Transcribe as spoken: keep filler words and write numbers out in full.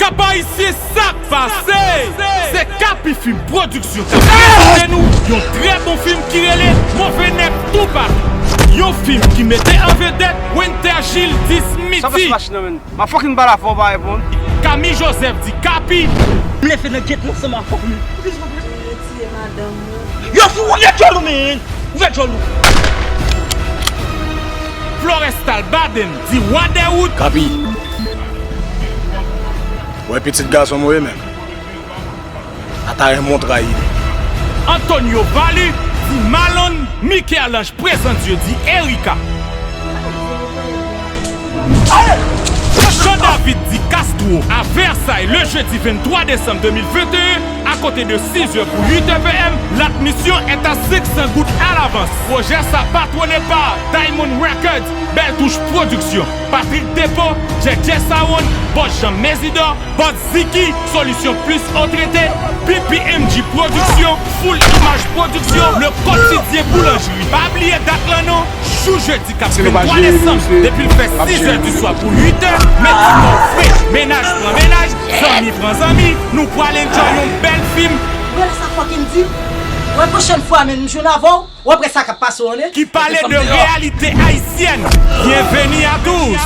Kap Ayisyen, sa k pase? Se Kapi Film Production k ap prezante nou yon trè bon fim ki rele Move Nèg Toupatou. Yon fim ki mete an vedèt Wenter Gilles dit Smithy. Sa fè smash nan men. Ma fucking bala fò pa reponn. Kami Joseph di Kapi. M leve nan gate ansanm avè w. Yo tiye madanm ou. Yo fou, ouvè djòl ou, men. Ouvè djòl ou. Florestal Baden di Wadewood. Kapi. Wè pitit gason m ou ye menm. Ata renmen w trayi li. Antonio Valu di Malone. Michel-Ange Présent Dieu di Erika. Jean David di Castro à Versailles le jeudi vingt-trois décembre deux mille vingt et un, à côté de six heures pour huit heures P M, l'admission est à cinq cents goud à l'avance. Pwojè sa patwone pa Diamond Records, Belle Touche Production, Patrick Dépôt, Djèdjè Saron, Bòs Jan Mézidor, Bòs Ziki, Solisyon Plis Otrete, P P M G Production, Full Image Production, Le Quotidien Boulangerie. Pa bliye dat lan non, jou jedi k ap venntwa desanm, depi l fè sis è di swa pou uit è, met timoun fre, mennaj pran mennaj, zanmi pran zanmi, nou pral enjoy yon bèl fim. Wè sa fucking di. Wè pwochèn fwa, men m jwenn avè w. Ou ap wè sa k ap pase w, ane. Ki pale de reyalite ayisyèn. Bienvenue à tous.